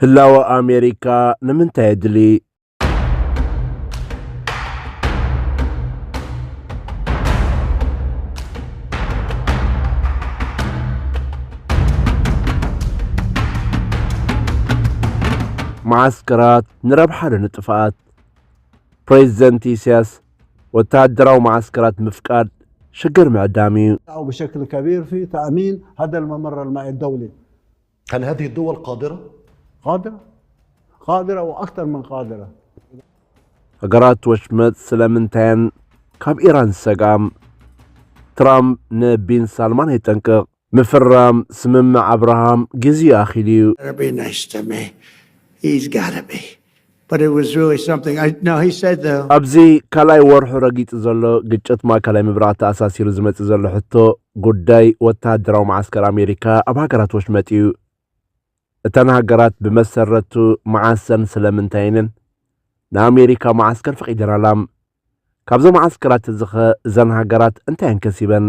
ህላወ ኣሜሪካ ንምንታይ የድሊ? መዓስከራት ንረብሓ ዶ ንጥፍኣት? ፕሬዚደንት ኢሳያስ ወተሃደራዊ መዓስከራት ምፍቃድ ሽግር ምዕዳም እዩ። أو بشكل كبير في تأمين هذا الممر المائي الدولي. هل هذه الدول قادرة؟ قادرة؟ قادرة وأكثر من قادرة. ሃገራት ወሽመጥ ስለምንታየን ካብ ኢራን ዝሰግኣም? ትራምፕ ንቢን ሳልማን የጠንቅቕ። ምፍራም ስምምዕ ኣብርሃም ግዜኡ ኣኺሉ እዩ። Gotta be nice to me. He's gotta be. But it was really something. I no, he said though. ኣብዚ ካልኣይ ወርሑ ረጊጹ ዘሎ ግጭት ማእከላይ ምብራቕ ተኣሳሲሩ ዝመጽእ ዘሎ ሕቶ ጉዳይ ወተሃደራዊ መዓስከር ኣሜሪካ ኣብ ሃገራት ወሽመጥ እዩ። እተን ሃገራት ብመሰረቱ መዓሰን ስለምንታይንን ንኣሜሪካ መዓስከር ፈቒደናላ? ካብዞም መዓስከራት እዚኸ እዘን ሃገራት እንታይ እየን ከሲበን?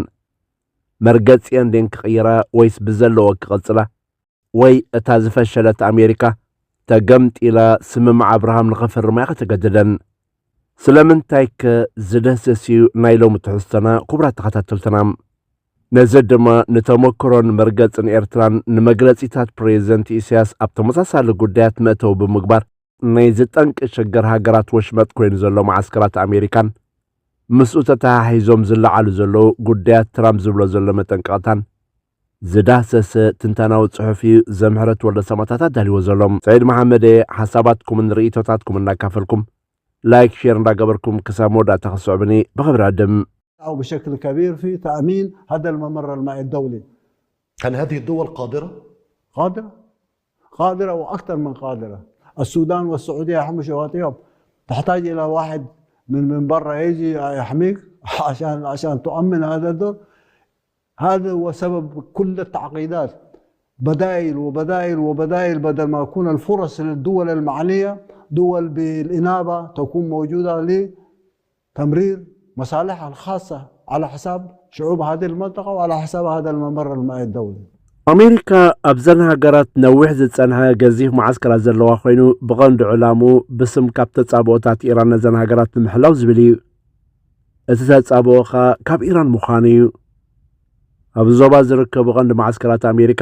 መርገጺአን ድየን ክቕይራ ወይስ ብዘለዎ ክቕጽላ? ወይ እታ ዝፈሸለት ኣሜሪካ ተገምጢላ ስምምዕ ኣብርሃም ንኸፍርማ እያ ከተገድደን? ስለምንታይከ ዝደህስስ እዩ ናይ ሎሚ ትሕዝቶና ክቡራት ተኸታተልትና። ነዚ ድማ ንተመክሮን መርገጽን ኤርትራን ንመግለጺታት ፕሬዚደንት ኢሳያስ ኣብ ተመሳሳሊ ጉዳያት መእተዊ ብምግባር ናይ ዝጠንቂ ሽግር ሃገራት ወሽመጥ ኮይኑ ዘሎ መዓስከራት ኣሜሪካን ምስኡ ተተሓሒዞም ዝለዓሉ ዘለዉ ጉዳያት ትራምፕ ዝብሎ ዘሎ መጠንቀቕታን ዝዳህሰሰ ትንተናዊ ጽሑፍ እዩ ዘምሕረት ወልደ ሰማታት ኣዳልዎ ዘሎ። ሰዒድ መሓመድ እየ። ሓሳባትኩምን ርእይቶታትኩም እናካፈልኩም ላይክ ሼር እንዳገበርኩም ክሳብ መወዳእታ ክትስዕቡኒ ብኽብሪ ዕድም። أو بشكل كبير في تأمين هذا الممر المائي الدولي. هل هذه الدول قادرة؟ قادرة؟ قادرة وأكثر من قادرة. السودان والسعودية يحموا شواطئهم، تحتاج إلى واحد من من برا يجي يحميك عشان عشان تؤمن هذا الدور. هذا هو سبب كل التعقيدات، بدائل وبدائل وبدائل، بدل ما يكون الفرص للدول المعنية، دول بالإنابة تكون موجودة لتمرير مصالحها الخاصة على حساب شعوب هذه المنطقة وعلى حساب هذا الممر المائي الدولي. ኣሜሪካ ኣብዘን ሃገራት ነዊሕ ዝጸንሐ ገዚፍ መዓስከራት ዘለዋ ኮይኑ ብቐንዱ ዕላምኡ ብስም ካብ ተጻብኦታት ኢራን ነዘን ሃገራት ንምሕላው ዝብል እዩ። እቲ ተጻብኦ ኸኣ ካብ ኢራን ምዃኑ እዩ። ኣብዚ ዞባ ዝርከቡ ቀንዲ መዓስከራት ኣሜሪካ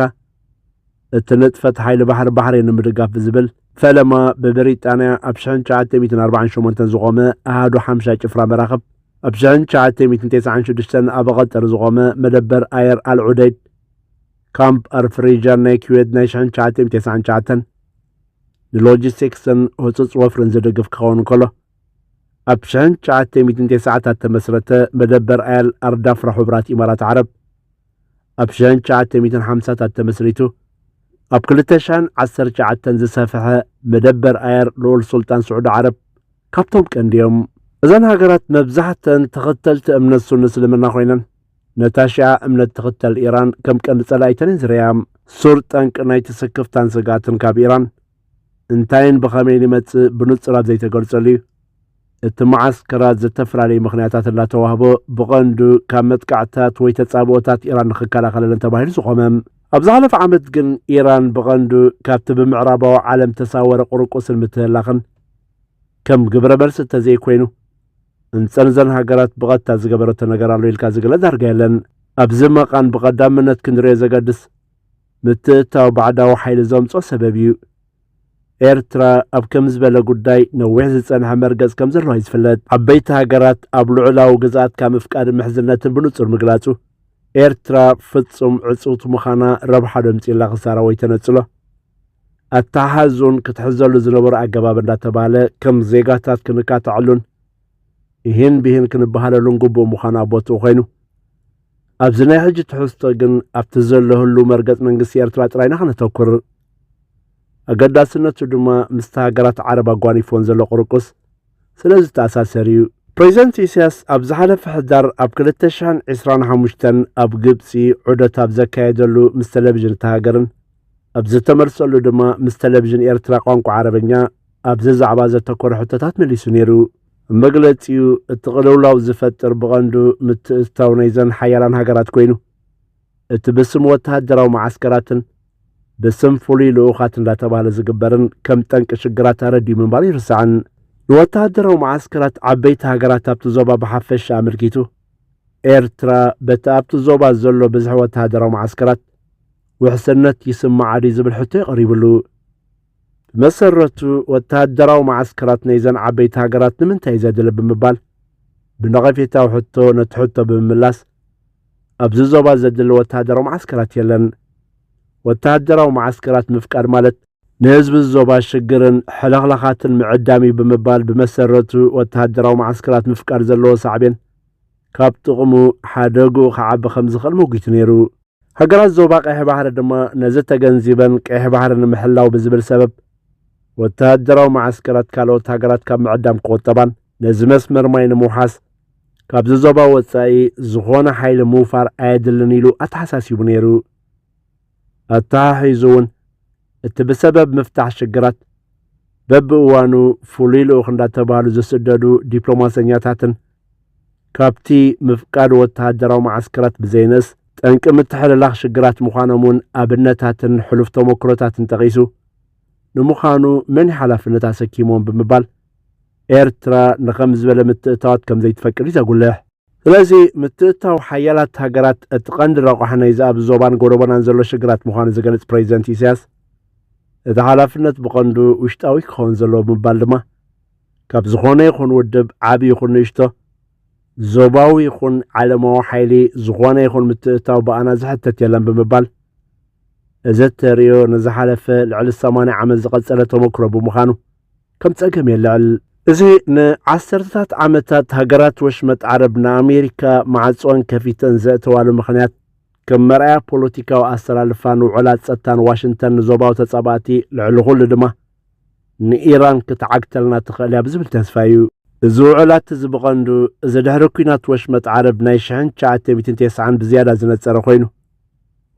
እቲ ንጥፈት ሓይሊ ባሕሪ ባሕሬን ንምድጋፍ ብዝብል ፈለማ ብብሪጣንያ ኣብ ሽሕን ትሽዓተ ሚእትን ኣርባዓን ሸሞንተን ዝቖመ ኣሃዱ ሓምሻ ጭፍራ መራኽብ ኣብ ሽሕን ትሽዓተ ሚእትን ተስዓን ሽዱሽተን ኣብ ቐጠር ዝቖመ መደበር ኣየር ኣልዑደይድ ካምፕ ኣርፍሪጃን ናይ ኩዌት ናይ ሽሕን ትሽዓተ ሚእትን ተስዓን ትሽዓተን ንሎጂስቲክስን ህጹጽ ወፍርን ዝድግፍ ክኸውን እንከሎ ኣብ ሽሕን ትሽዓተ ሚእትን ተስዓታት ተመስረተ መደበር ኣየር ኣርዳፍራ ሕቡራት ኢማራት ዓረብ ኣብ ሽሕን ትሽዓተ ሚእትን ሓምሳታት ተመስሪቱ ኣብ ክልተ ሽሕን ዓሰርተ ትሽዓተን ዝሰፍሐ መደበር ኣየር ልኡል ሱልጣን ስዑዲ ዓረብ ካብቶም ቀንዲ እዮም። እዘን ሃገራት መብዛሕተን ተኸተልቲ እምነት ሱኒ እስልምና ኮይነን ነታ ሺዓ እምነት ትኽተል ኢራን ከም ቀንዲ ጸላኢተን እየን ዝርእያ። ሱር ጠንቂ ናይቲ ስክፍታን ስግኣትን ካብ ኢራን እንታይን ብኸመይን ይመጽእ ብንጹር ኣብ ዘይተገልጸሉ እዩ። እቲ መዓስከራት ዝተፈላለዩ ምኽንያታት እናተዋህቦ ብቐንዱ ካብ መጥቃዕትታት ወይ ተጻብኦታት ኢራን ንኽከላኸለለን ተባሂሉ ዝቖመ። ኣብ ዝሓለፈ ዓመት ግን ኢራን ብቐንዱ ካብቲ ብምዕራባዊ ዓለም ተሳወረ ቁርቁስን ምትህላኽን ከም ግብረ መልሲ እንተዘይኮይኑ እንጸን እዘን ሃገራት ብቐጥታ ዝገበረቶ ነገር ኣሎ ኢልካ ዝግለጽ ዳርጋ የለን። ኣብዚ መቓን ብቐዳምነት ክንሪኦ ዘገድስ ምትእትታው ባዕዳዊ ሓይሊ ዘምጽኦ ሰበብ እዩ። ኤርትራ ኣብ ከም ዝበለ ጉዳይ ነዊሕ ዝጸንሐ መርገጽ ከም ዘለዋ እዩ ዝፍለጥ። ዓበይቲ ሃገራት ኣብ ልዑላዊ ግዝኣትካ ምፍቃድ ምሕዝነትን ብንጹር ምግላጹ ኤርትራ ፍጹም ዕጽውቲ ምዃና ረብሓ ዶ ኣምጺእላ ክሳራ ወይ ተነጽሎ ኣተሓሕዙን ክትሕዘሉ ዝነበሮ ኣገባብ እንዳተባህለ ከም ዜጋታት ክንካትዐሉን ይህን ብሂን ክንበሃለሉን ግቡእ ምዃኑ ኣብ ቦትኡ ኮይኑ ኣብዚ ናይ ሕጂ ትሕዝቶ ግን ኣብቲ ዘሎ ህሉው መርገጽ መንግስቲ ኤርትራ ጥራይ ኢና ከነተኩር። ኣገዳስነቱ ድማ ምስቲ ሃገራት ዓረብ ኣጓኒፍወን ዘሎ ቁርቁስ ስለ ዝተኣሳሰር እዩ። ፕሬዚደንት ኢሳያስ ኣብ ዝሓለፈ ሕዳር ኣብ ክልተ ሽሕን ዕስራን ሓሙሽተን ኣብ ግብጺ ዑደት ኣብ ዘካየደሉ ምስ ቴሌቪዥን እታ ሃገርን ኣብ ዝተመልሰሉ ድማ ምስ ቴሌቪዥን ኤርትራ ቋንቋ ዓረብኛ ኣብዚ ዛዕባ ዘተኮረ ሕቶታት መሊሱ ነይሩ። ኣብ መግለጺኡ እቲ ቅልውላው ዝፈጥር ብቐንዱ ምትእትታው ናይዘን ሓያላን ሃገራት ኮይኑ እቲ ብስም ወተሃደራዊ መዓስከራትን ብስም ፍሉይ ልኡኻት እንዳተባህለ ዝግበርን ከም ጠንቂ ሽግራት ኣረድዩ ምንባሩ ይርሳዕን። ንወተሃደራዊ መዓስከራት ዓበይቲ ሃገራት ኣብቲ ዞባ ብሓፈሻ ኣመልኪቱ፣ ኤርትራ በቲ ኣብቲ ዞባ ዘሎ ብዝሒ ወተሃደራዊ መዓስከራት ውሕስነት ይስምዓ ድዩ ዝብል ሕቶ እዩ ቀሪብሉ። ብመሰረቱ ወተሃደራዊ መዓስከራት ናይዘን ዓበይቲ ሃገራት ንምንታይ እዩ ዘድሊ ብምባል ብነቐፌታዊ ሕቶ ነቲ ሕቶ ብምምላስ፣ ኣብዚ ዞባ ዘድሊ ወተሃደራዊ መዓስከራት የለን። ወተሃደራዊ መዓስከራት ምፍቃድ ማለት ንህዝቢ ዞባ ሽግርን ሕልኽላኻትን ምዕዳም እዩ ብምባል ብመሰረቱ ወተሃደራዊ መዓስከራት ምፍቃድ ዘለዎ ሳዕቤን ካብ ጥቕሙ ሓደግኡ ክዓቢ ከም ዝኽእል መጒቱ ነይሩ። ሃገራት ዞባ ቀይሕ ባሕሪ ድማ ነዚ ተገንዚበን ቀይሕ ባሕሪ ንምሕላው ብዝብል ሰበብ ወተሃደራዊ መዓስከራት ካልኦት ሃገራት ካብ ምዕዳም ክቑጠባን ነዚ መስመር ማይ ንምውሓስ ካብዚ ዞባ ወጻኢ ዝኾነ ሓይሊ ምውፋር ኣየድልን ኢሉ ኣተሓሳሲቡ ነይሩ። ኣተሓሒዙ እውን እቲ ብሰበብ ምፍታሕ ሽግራት በብእዋኑ ፍሉይ ልኡኽ እንዳተባህሉ ዝስደዱ ዲፕሎማሰኛታትን ካብቲ ምፍቃድ ወተሃደራዊ መዓስከራት ብዘይንእስ ጠንቂ ምትሕልላኽ ሽግራት ምዃኖም እውን ኣብነታትን ሕሉፍ ተመክሮታትን ጠቒሱ፣ ንምዃኑ መን እዩ ሓላፍነት ኣሰኪሞም ብምባል ኤርትራ ንኸም ዝበለ ምትእታዋት ከም ዘይትፈቅድ እዩ ዘጉልሕ። ስለዚ ምትእታው ሓያላት ሃገራት እቲ ቀንዲ ረቋሕ ናይዚ ኣብ ዞባን ጎረቦናን ዘሎ ሽግራት ምዃኑ ዝገልጽ ፕሬዚደንት ኢሳያስ፣ እቲ ሓላፍነት ብቐንዱ ውሽጣዊ ክኸውን ዘለዎ ብምባል ድማ ካብ ዝኾነ ይኹን ውድብ ዓቢ ይኹን ንእሽቶ ዞባዊ ይኹን ዓለማዊ ሓይሊ ዝኾነ ይኹን ምትእታው ብኣና ዝሕተት የለን ብምባል፣ እዚ እተርእዮ ንዝሓለፈ ልዕሊ ሰማንያ ዓመት ዝቐጸለ ተመክሮ ብምዃኑ ከም ጸገም የልዕል። እዚ ንዓሰርተታት ዓመታት ሃገራት ወሽመጥ ዓረብ ንኣሜሪካ ማዕጾን ከፊተን ዘእተዋሉ ምኽንያት ከም መርኣያ ፖለቲካዊ ኣሰላልፋን ውዕላት ጸጥታን ዋሽንግተን ንዞባዊ ተጻባእቲ ልዕሊ ኩሉ ድማ ንኢራን ክትዓግተልና ትኽእል እያ ብዝብል ተስፋ እዩ። እዚ ውዕላት እዚ ብቐንዱ እዚ ድሕሪ ኲናት ወሽመጥ ዓረብ ናይ ሽሕን ትሽዓተ ሚእትን ተስዓን ብዝያዳ ዝነጸረ ኮይኑ፣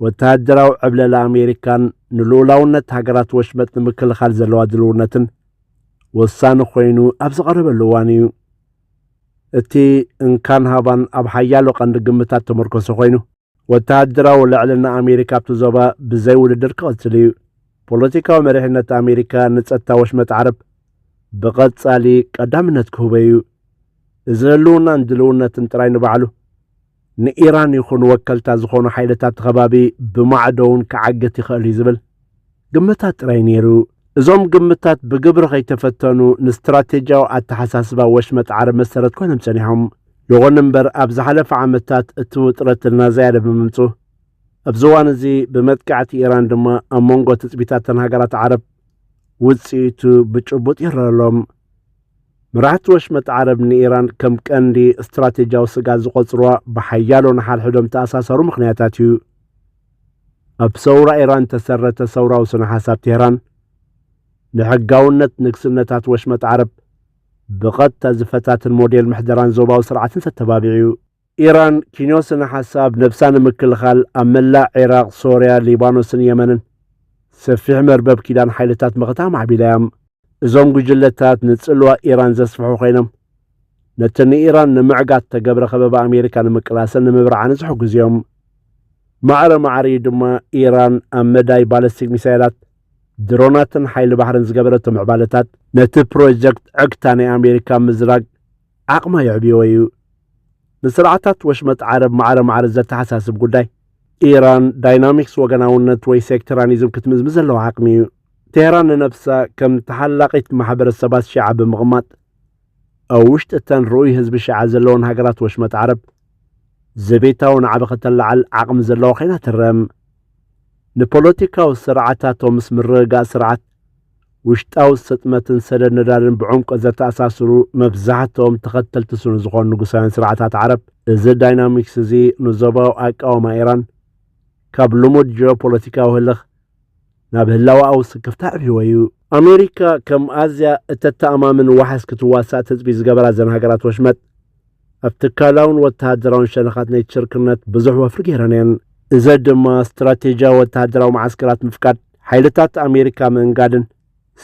ወተሃደራዊ ዕብለላ ኣሜሪካን ንልኡላውነት ሃገራት ወሽመጥ ንምክልኻል ዘለዋ ድልውነትን ወሳኒ ኮይኑ ኣብ ዝቐረበሉ እዋን እዩ። እቲ እንካን ሃባን ኣብ ሓያሎ ቀንዲ ግምታት ተመርኮሰ ኮይኑ፣ ወተሃደራዊ ልዕልና ኣሜሪካ ኣብቲ ዞባ ብዘይ ውድድር ክቐጽል እዩ። ፖለቲካዊ መሪሕነት ኣሜሪካ ንጸጥታ ወሽመጥ ዓረብ ብቐጻሊ ቀዳምነት ክህቦ እዩ። እዚ ህልውናን ድልውነትን ጥራይ ንባዕሉ ንኢራን ይኹን ወከልታ ዝኾኑ ሓይልታት እቲ ከባቢ ብማዕዶውን ክዓግት ይኽእል እዩ ዝብል ግምታት ጥራይ ነይሩ። እዞም ግምታት ብግብሪ ከይተፈተኑ ንስትራቴጂያዊ ኣተሓሳስባ ወሽመጥ ዓረብ መሰረት ኮይኖም ጸኒሖም። ይኹን እምበር ኣብ ዝሓለፈ ዓመታት እቲ ውጥረት እናዘያደ ብምምጹ፣ ኣብዚ እዋን እዚ ብመጥቃዕቲ ኢራን ድማ ኣብ መንጎ ትጽቢታተን ሃገራት ዓረብ ውጽኢቱ ብጭቡጥ ይረኣሎም። መራሕቲ ወሽመጥ ዓረብ ንኢራን ከም ቀንዲ ስትራቴጂያዊ ስግኣት ዝቖጽርዋ ብሓያሎ ንሓድሕዶም ተኣሳሰሩ ምኽንያታት እዩ። ኣብ ሰውራ ኢራን ተሰረተ ሰውራዊ ስነ ሓሳብ ቴህራን ንሕጋውነት ንግስነታት ወሽመጥ ዓረብ ብቐጥታ ዝፈታትን ሞዴል ምሕደራን ዞባዊ ስርዓትን ዘተባብዕ እዩ። ኢራን ኪንዮ ስነ ሓሳብ ነብሳ ንምክልኻል ኣብ መላእ ዒራቕ፣ ሶርያ፣ ሊባኖስን የመንን ሰፊሕ መርበብ ኪዳን ሓይልታት መኸታ ኣማዕቢላ እያ። እዞም ጉጅለታት ንጽልዋ ኢራን ዘስፍሑ ኮይኖም፣ ነቲ ንኢራን ንምዕጋት ተገብረ ከበባ ኣሜሪካ ንምቅላስን ንምብርዓንን ዝሕግዙ እዮም። ማዕረ ማዕሪኡ ድማ ኢራን ኣብ መዳይ ባለስቲክ ሚሳይላት፣ ድሮናትን ሓይሊ ባሕርን ዝገበረቶ ምዕባለታት ነቲ ፕሮጀክት ዕግታ ናይ ኣሜሪካ ምዝራግ ዓቕማ የዕብዮ እዩ። ንስርዓታት ወሽመጥ ዓረብ ማዕረ ማዕረ ዘተሓሳስብ ጉዳይ፣ ኢራን ዳይናሚክስ ወገናውነት ወይ ሴክተራኒዝም ክትምዝምዝ ዘለዋ ዓቕሚ እዩ። ቴህራን ንነብሳ ከም ተሓላቒት ማሕበረሰባት ሺዓ ብምቕማጥ፣ ኣብ ውሽጢ እተን ርኡይ ህዝቢ ሺዓ ዘለወን ሃገራት ወሽመጥ ዓረብ ዘቤታዊ ናዕቢ ከተለዓል ዓቕሚ ዘለዋ ኮይና ትረም። ንፖለቲካዊ ስርዓታቶም ምስ ምርግጋእ ስርዓት፣ ውሽጣዊ ስጥመትን ሰደድ ነዳድን ብዕምቆት ዘተኣሳስሩ መብዛሕትኦም ተኸተልቲ ሱኒ ዝኾኑ ንጉሳውያን ስርዓታት ዓረብ፣ እዚ ዳይናሚክስ እዚ ንዞባዊ ኣቃውማ ኢራን ካብ ልሙድ ጂኦፖለቲካዊ ህልኽ ናብ ህላወኣዊ ስክፍታ ኣዕብይዎ እዩ። ኣሜሪካ ከም ኣዝያ እተተኣማምን ዋሕስ ክትዋሳእ ትጽቢት ዝገበራ እዘን ሃገራት ወሽመጥ፣ ኣብ ትካላውን ወተሃደራውን ሸነኻት ናይ ሽርክነት ብዙሕ ወፍሪ ገይረን እየን። እዚ ድማ ስትራቴጂያዊ ወተሃደራዊ መዓስከራት ምፍቃድ፣ ሓይልታት ኣሜሪካ ምእንጋድን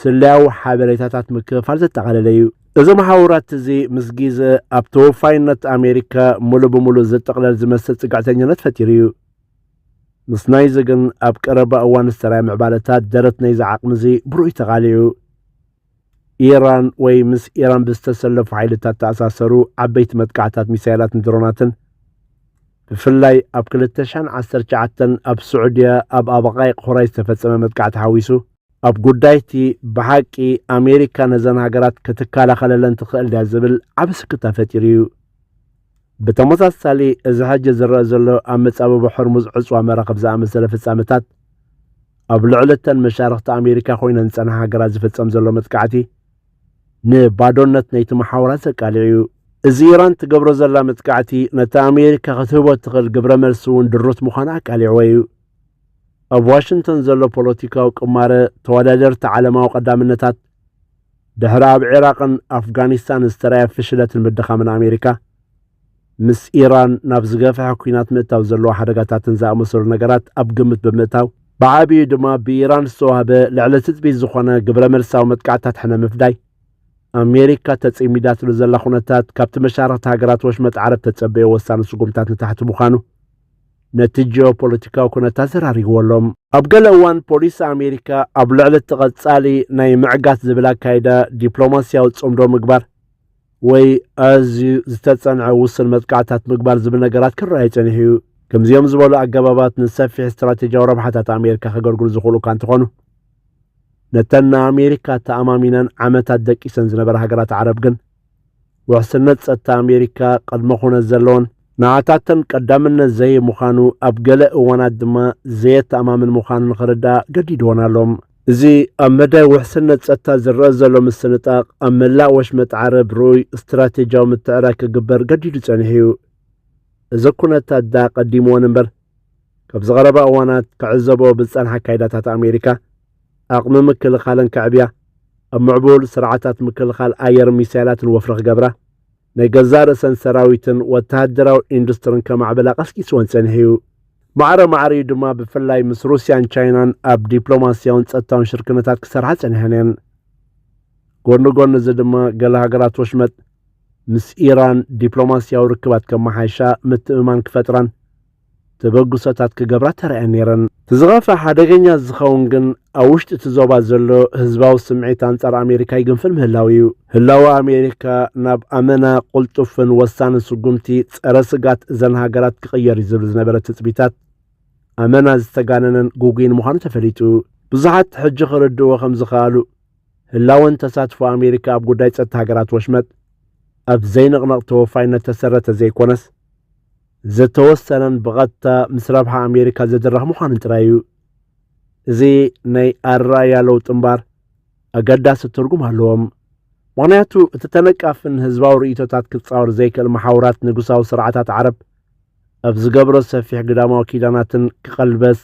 ስለያዊ ሓበሬታታት ምክፍፋል ዘጠቓለለ እዩ። እዚ መሓውራት እዚ ምስ ግዜ ኣብ ተወፋይነት ኣሜሪካ ሙሉ ብሙሉ ዝጥቕለል ዝመስል ጽግዕተኛነት ፈጢሩ እዩ። ምስ ናይዚ ግን ኣብ ቀረባ እዋን ዝተራየ ምዕባለታት ደረት ናይዚ ዓቕሚ እዚ ብርኡይ ተቓሊዑ። ኢራን ወይ ምስ ኢራን ብዝተሰለፉ ሓይልታት ተኣሳሰሩ ዓበይቲ መጥቃዕታት ሚሳይላትን ድሮናትን፣ ብፍላይ ኣብ ክልተ ሽሕን ዓሰርተ ትሽዓተን ኣብ ስዑድያ ኣብ ኣባቓይ ቁራይ ዝተፈጸመ መጥቃዕቲ ሓዊሱ፣ ኣብ ጉዳይቲ ብሓቂ ኣሜሪካ ነዘን ሃገራት ክትከላኸለለን ትኽእል ድያ ዝብል ዓቢ ስክታ ፈጢሩ እዩ። ብተመሳሳሊ፣ እዚ ሕጂ ዝረአ ዘሎ ኣብ መጻብቦ ሕርሙዝ ዕጽዋ መራኽብ ዝኣመሰለ ፍጻመታት፣ ኣብ ልዕሊ እተን መሻርኽቲ ኣሜሪካ ኮይነን ዝጸንሓ ሃገራት ዝፍጸም ዘሎ መጥቃዕቲ፣ ንባዶነት ናይቲ መሓውራት ዘቃልዕ እዩ። እዚ ኢራን ትገብሮ ዘላ መጥቃዕቲ፣ ነቲ ኣሜሪካ ክትህቦ እትኽእል ግብረ መልሲ እውን ድሩት ምዃኑ ኣቃሊዕዎ እዩ። ኣብ ዋሽንግተን ዘሎ ፖለቲካዊ ቅማረ፣ ተወዳደርቲ ዓለማዊ ቀዳምነታት፣ ድሕሪ ኣብ ዒራቕን ኣፍጋኒስታን ዝተራእየ ፍሽለትን ምድኻምን ኣሜሪካ፣ ምስ ኢራን ናብ ዝገፍሐ ኲናት ምእታው ዘለዎ ሓደጋታትን ዝኣመሰሉ ነገራት ኣብ ግምት ብምእታው፣ ብዓቢኡ ድማ ብኢራን ዝተዋህበ ልዕሊ ትጽቢት ዝኾነ ግብረ መልሳዊ መጥቃዕትታት ሕነ ምፍዳይ፣ ኣሜሪካ ተጸሚዳትሉ ዘላ ኩነታት ካብቲ መሻርኽቲ ሃገራት ወሽመጥ ዓረብ ተጸበዮ ወሳኒ ስጉምታት ንታሕቲ ምዃኑ ነቲ ጂኦፖለቲካዊ ኩነታት ዘራሪግዎ ኣሎ። ኣብ ገለ እዋን ፖሊሲ ኣሜሪካ ኣብ ልዕሊ እቲ ቀጻሊ ናይ ምዕጋት ዝብል ኣካይዳ ዲፕሎማስያዊ ጽምዶ ምግባር ወይ ኣዝዩ ዝተጸንዐ ውሱን መጥቃዕታት ምግባር ዝብል ነገራት ክረኣይ ጸኒሑ እዩ። ከምዚኦም ዝበሉ ኣገባባት ንሰፊሕ ስትራቴጂያዊ ረብሓታት ኣሜሪካ ከገልግሉ ዝኽእሉ እኳ እንተኾኑ፣ ነተን ንኣሜሪካ ተኣማሚነን ዓመታት ደቂሰን ዝነበራ ሃገራት ዓረብ ግን፣ ውሕስነት ጸጥታ ኣሜሪካ ቅድመ ኩነት ዘለዎን ንዓታተን ቀዳምነት ዘይህብ ምዃኑ፣ ኣብ ገለ እዋናት ድማ ዘየተኣማምን ምዃኑ ንኽርዳእ ገዲድወን ኣሎ። እዚ ኣብ መዳይ ውሕስነት ጸጥታ ዝረአ ዘሎ ምስንጣቕ፣ ኣብ መላእ ወሽመጥ ዓረብ ርኡይ ስትራቴጂያዊ ምትዕራይ ክግበር ገዲዱ ጸኒሑ እዩ። እዚ ኩነታት ደኣ ቀዲምወን እምበር፣ ካብዚ ቀረባ እዋናት ክዕዘቦ ብዝጸንሓ ኣካይዳታት ኣሜሪካ፣ ዓቕሚ ምክልኻለን ከዕብያ፣ ኣብ ምዕቡል ስርዓታት ምክልኻል ኣየር ሚሳይላትን ወፍሪ ክገብራ፣ ናይ ገዛእ ርእሰን ሰራዊትን ወተሃደራዊ ኢንዱስትርን ከማዕብላ ቀስቂስወን ጸኒሑ እዩ። ማዕረ ማዕሪኡ ድማ ብፍላይ ምስ ሩስያን ቻይናን ኣብ ዲፕሎማስያውን ጸጥታውን ሽርክነታት ክሰርሓ ጸኒሐን እየን። ጎኒ ጎኒ እዚ ድማ ገለ ሃገራት ወሽመጥ ምስ ኢራን ዲፕሎማስያዊ ርክባት ከመሓይሻ ምትእምማን ክፈጥራን ተበግሶታት ክገብራ ተራእየን ነይረን። እቲ ዝኸፍኣ ሓደገኛ ዝኸውን ግን ኣብ ውሽጢ እቲ ዞባ ዘሎ ህዝባዊ ስምዒት ኣንጻር ኣሜሪካ ይግንፍል ምህላው እዩ። ህላወ ኣሜሪካ ናብ ኣመና ቅልጡፍን ወሳንን ስጉምቲ ጸረ ስግኣት እዘን ሃገራት ክቕየር እዩ ዝብል ዝነበረ ትጽቢታት ኣመና ዝተጋነነን ግጉይን ምዃኑ ተፈሊጡ። ብዙሓት ሕጂ ክርድእዎ ከም ዝኸኣሉ፣ ህላወን ተሳትፎ ኣሜሪካ ኣብ ጉዳይ ጸጥታ ሃገራት ወሽመጥ ኣብ ዘይንቕነቕ ተወፋይነት ተሰረተ ዘይኮነስ፣ ዝተወሰነን ብቐጥታ ምስ ረብሓ ኣሜሪካ ዝድረኽ ምዃኑን ጥራይ እዩ። እዚ ናይ ኣረኣእያ ለውጢ እምበኣር ኣገዳሲ ትርጉም ኣለዎም። ምኽንያቱ፣ እቲ ተነቃፍን ህዝባዊ ርእይቶታት ክጻወር ዘይክእል መሓውራት ንጉሳዊ ስርዓታት ዓረብ ኣብ ዝገብሮ ሰፊሕ ግዳማዊ ኪዳናትን ክቐልበስ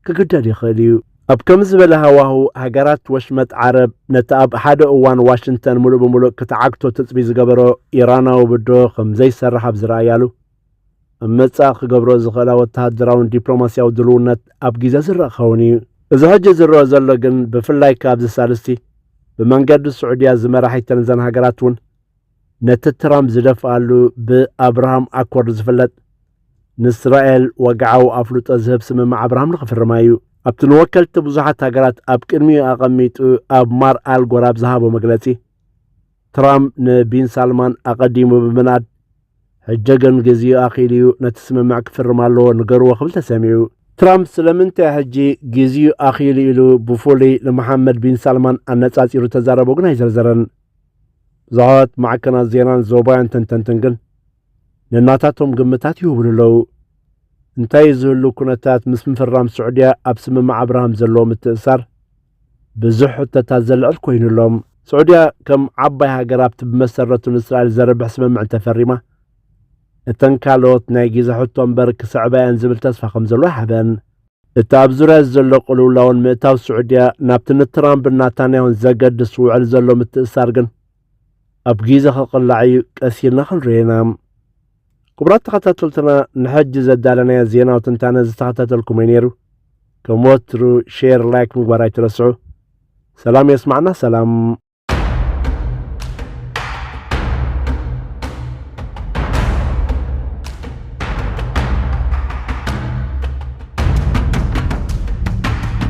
ክግደድ ይኽእል እዩ። ኣብ ከምዚ ዝበለ ሃዋሁ፣ ሃገራት ወሽመጥ ዓረብ ነቲ ኣብ ሓደ እዋን ዋሽንግተን ምሉእ ብምሉእ ክትዓግቶ ትጽቢት ዝገበሮ ኢራናዊ ብድሆ ከም ዘይሰርሕ ኣብ ዝረኣያሉ፣ ኣብ መጻኢ ክገብሮ ዝኽእላ ወተሃደራውን ዲፕሎማስያዊ ድልውነት ኣብ ግዜ ዝረኣ ክኸውን እዩ። እዚ ሕጂ ዝረአ ዘሎ ግን፣ ብፍላይ ካብዚ ሳልስቲ ብመንገዲ ስዑድያ ዝመራሒተን እዘን ሃገራት እውን፣ ነቲ ትራምፕ ዝደፍኣሉ ብኣብርሃም ኣኮርድ ዝፍለጥ፣ ንእስራኤል ወግዓዊ ኣፍልጦ ዝህብ ስምምዕ ኣብርሃም ንኽፍርማ እዩ። ኣብቲ ንወከልቲ ብዙሓት ሃገራት ኣብ ቅድሚኡ ኣቐሚጡ ኣብ ማር ኣል ጎር ኣብ ዝሃቦ መግለጺ፣ ትራምፕ ንቢን ሳልማን ኣቐዲሙ ብምንኣድ፣ ሕጂ ግን ግዜኡ ኣኺሉ እዩ፣ ነቲ ስምምዕ ክፍርም ኣለዎ፣ ንገርዎ ክብል ተሰሚዑ። ትራምፕ ስለምንታይ ሕጂ ግዜኡ ኣኺሉ ኢሉ ብፍሉይ ንመሓመድ ቢን ሳልማን ኣነጻጺሩ ተዛረቦ ግን ኣይዘርዘረን። ብዙሓት ማዕከናት ዜናን ዞባውያን ተንተንትን ግን ነናታቶም ግምታት ይህብሉ ኣለዉ። እንታይ እዩ ዝህሉ ኩነታት ምስ ምፍራም ስዑድያ ኣብ ስምምዕ ኣብርሃም ዘለዎ ምትእሳር ብዙሕ ሕቶታት ዘልዕል ኮይኑ ኣሎ። ስዑድያ ከም ዓባይ ሃገር ኣብቲ ብመሰረቱ ንእስራኤል ዘርብሕ ስምምዕ እንተፈሪማ፣ እተን ካልኦት ናይ ግዜ ሕቶ እምበር ክስዕባ እየን ዝብል ተስፋ ከም ዘሎ ኣይሓብአን። እቲ ኣብ ዙርያ ዘሎ ቅልውላውን ምእታው ስዑድያ ናብቲ ንትራምፕን ናታንያሁን ዘገድስ ውዕል ዘሎ ምትእሳር ግን ኣብ ግዜ ክቕላዕ እዩ፣ ቀስ ኢልና ክንሪኦ ኢና። ክቡራት ተኸታተልትና፣ ንሕጂ ዘዳለናዮ ዜናዊ ትንታነ ዝተኸታተልኩሞ እዩ ነይሩ። ከም ወትሩ ሼር፣ ላይክ ምግባር ኣይትረስዑ። ሰላም የስማዕና፣ ሰላም።